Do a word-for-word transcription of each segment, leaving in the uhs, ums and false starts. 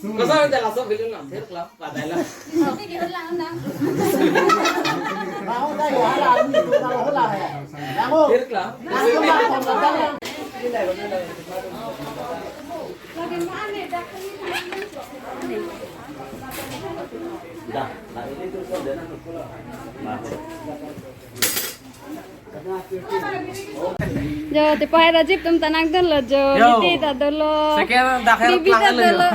Koson ante laso film nang thir klam, padai la. Thir klam. Jo, Tepo hai Rajiv atum ta nangdunlo jo, Yo. Niti ta dolo. Second dak her Bibi ta klang lo dolo.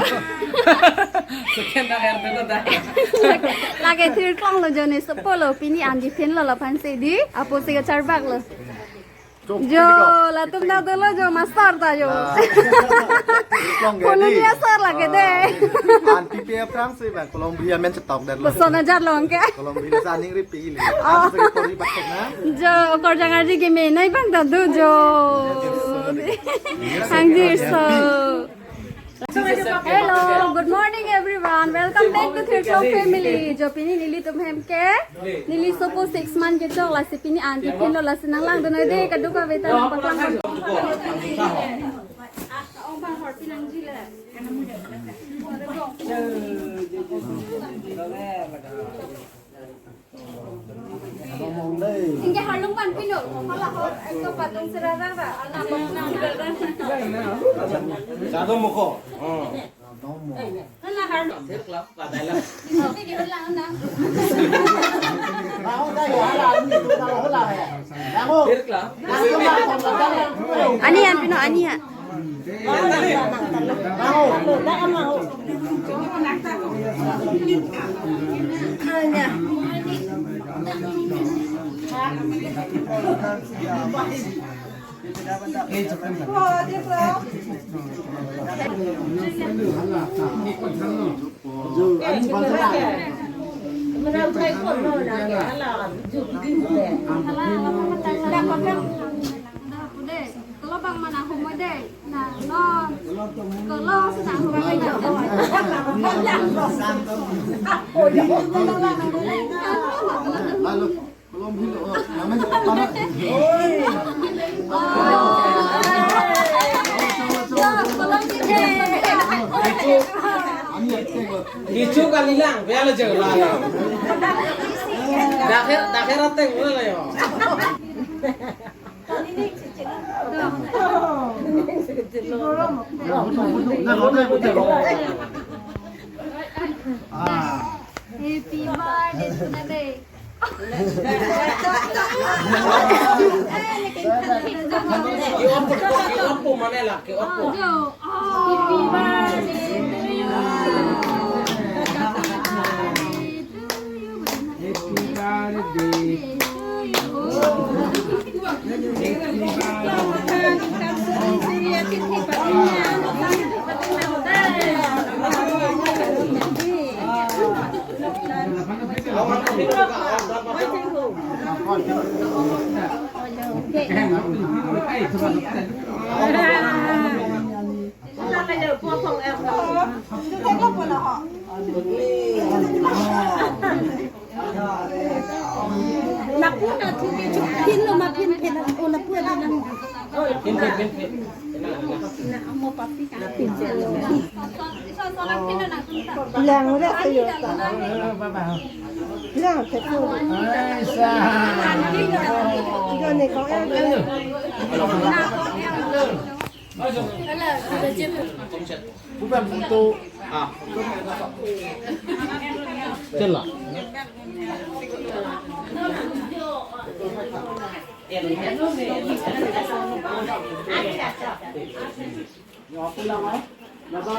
Second dak her dolo dak. Lake thir klanglo jo ne sopo lo, pini an diphenlo laphan si di, apotsi kacharbaklo. Jo, latum ta dolo jo, master ta jo. Klong ke Colombia di. Sir lake de. Ah, anti pe aphrangsi bang Colombia men chetok dan lo. Lason ajat long ke. Colombia sa aning ri pili. Ah. Ansi tori patok na. Jo, okorjang arji ke me nai bang ta do jo. Angjirso. Hello, good morning everyone. Welcome back to Thirklong family. Jo pini nelitum hem ke, neli sopo six month kechok, lasi pini an diphenlo, lasi nanglangdun noi de, kadokave ta nangpaklang. Ingke harlung pan pino, hala ho, ekto patung serarang ra, anak patung serarang. Jadong moko. Oh. Hala harlung. Thir klam, padai la. Thir klam. Ani an pino, ani an. Kalau bang mana humor deh, nah, no, kalau senang humor deh. Lalu, belum hidup, oh, namanya apa? Oh. Ya, belum hidup. Ani acting lo. Ichu kalilang, biar lo jalan. Dakhir, dakhir acting lo yo. Happy birthday to the day. Ki-on po, ki-on po mane la, ki-on po. Happy birthday to you. Happy birthday. Lapu na thu ke chok phin lo ma phin phin, o lapu na. Phin, phin, phin, phin. Na amo papi ka phin lo. Lang udah kayo ta. Lang ke tu. Ai sa. Ikaw ni ko. Bukan untuk. Ah. Celah. Ya, pulang, ah. Napa?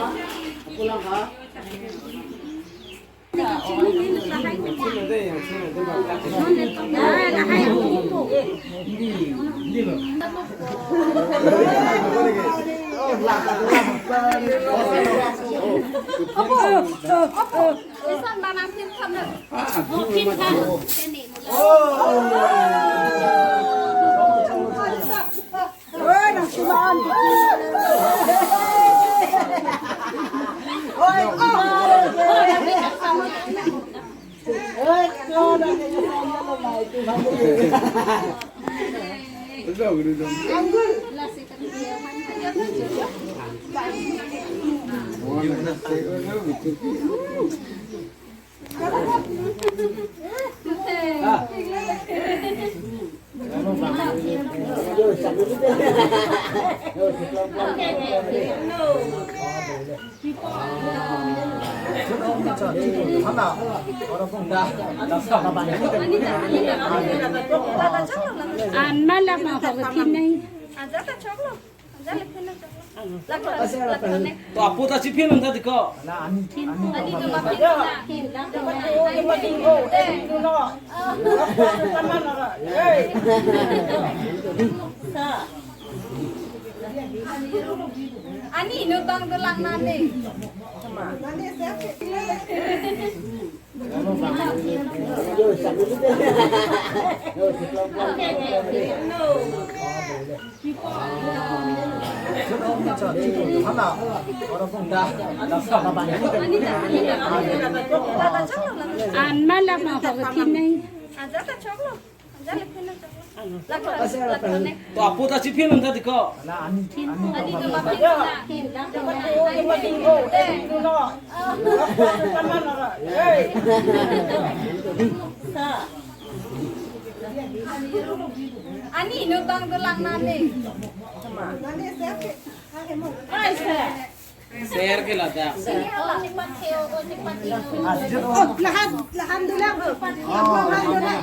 Pulang, ah. An malak ma ho pin nai. To apo ta chipin nang ta diko. Ani inut bang dolang nani. An malak ma ho pin nai. To apo ta chipin nang ta diko. Ani inut bang dolang nani. Share ke ladak. Oh, lahat, lahat dolang. Lahat dolang.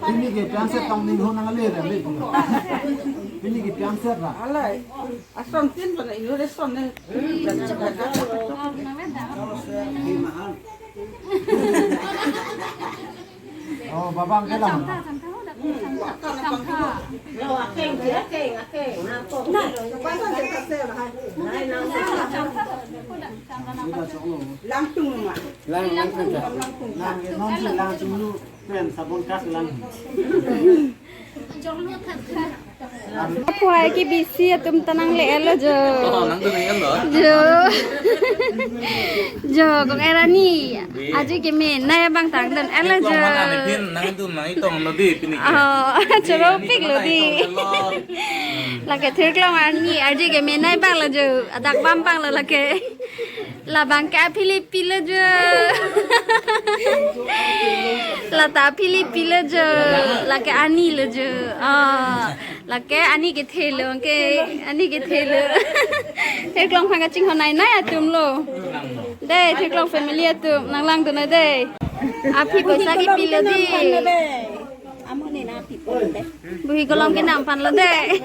Pini ke piangset tong ning ho nang ale re le. Pini ke piangset ra. Alai. Ason tin bana inut ason ne. Oh, babang ke lang. Langtung ma. Lang, lang, lang. Lang, non si lang chulu pen sabon kas lang. Apo hai ke bisi atum ta nangle-etlo jo. Oh, nangdun nang-etlo. Jo. Jo, kong erani. Di. Arje kemenei abang ta nangdun-etlo jo. Nangdun nang itong lo di pini ke. Oh, choro pik lo di. Lake thirklong arni arje kemenei abang lo jo. Adak bam abang lo lake. Labang ke aphili pilo jo. Lata aphili pilo jo. Lake ani lo jo. Ah, lake ani kethe lo, ke ani kethe lo. Thirklong aphan kachinghon nai nai atum lo. Dei, Thirklong family atum nanglangdun nai dei. Aphi poisa kepilo di. Amo ne na pi pon de. Buhi kolom kenam aphan lo dei.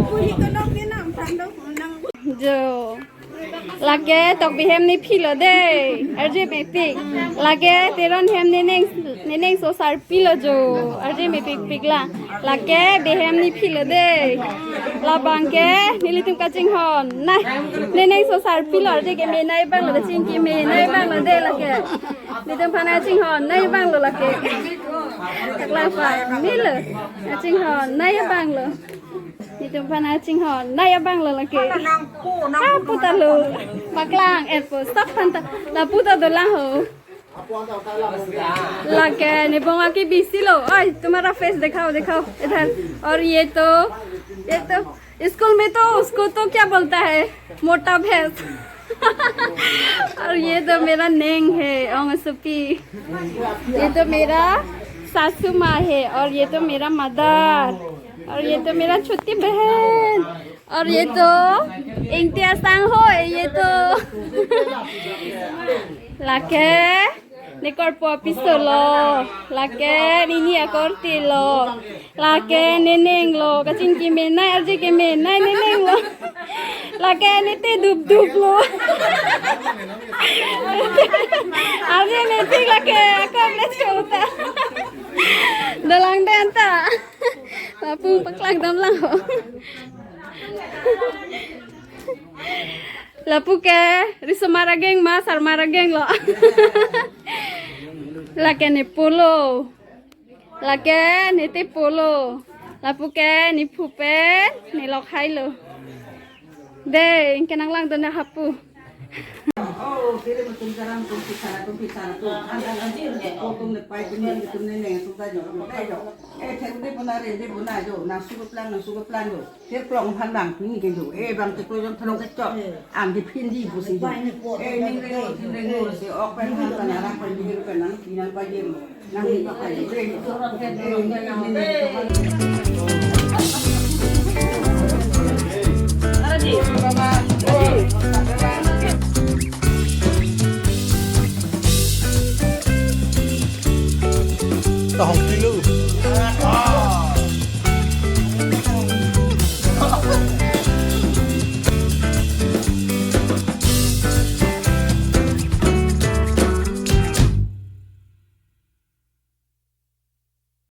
Buhi kolom kenam aphan lo nang. Jo. Lake Tokbi hem ne philo dei. Arje mepik. Lake Teron hem ne neng, ne neng so sarpilo jo. Arje mepikpik la. Lake behem ne philo dei. Labang ke nelitum kachinghon nai. Ne neng so sarpilo, arje kemenei abang lo, kachingki menei abang lo dei lake. Nelitum aphan kachinghon nai abang lo lake. Thirklong aphan nilo. Kachinghon nai abang lo. Nelitum aphan kachinghon nai abang lo lake. Apo ta lo. Paklang-etpo. Stop aphan ta. Lapu ta dolang ho. Lake, ne bong aki bisi lo. ओए, तुम्हारा फेस दिखाओ, दिखाओ, इधर। और ये तो, ये तो, स्कूल में तो उसको तो क्या बोलता है? मोटा भैंस। और ये तो मेरा नेंग है, ओंग सुपी। ये तो मेरा सासू माँ है, और ये तो मेरा मदर, और ये तो मेरा छोटी बहन। और ये तो Ingti asang ho, ये तो lake ne korpo apiso lo, lake nini akorte lo, lake ne neng lo, kachingki menei, arje kemenei ne neng lo, lake ne te dup dup lo, arje mepik lake akam le chota, dolang den ta. Lapu paklang damlang ho. Lapu ke riso mar ageng ma, sar mar ageng lo. Lake ne po lo. Lake ne tepo lo. Lapu ke ne phu pen ne lok hai lo. Dei, ingke nanglangdun hapu. Oh, kiri mutum karam tum pisara tum pisara tum. An an an. Oh, tum ne pai tum ne tum ne ne tum ta jo. Eh jo. Eh, thek de puna re de puna jo. Nang surup lang nang surup lang jo. Thek klong phan bang pini ke jo. Eh, bang thek klong thalong kechok. An di phin di pusi jo. Eh, ning reng ning reng si ok pen han pen arak pen di pen nang pinang pai di. Nang di pakai jo. Eh, eh, eh, eh, eh.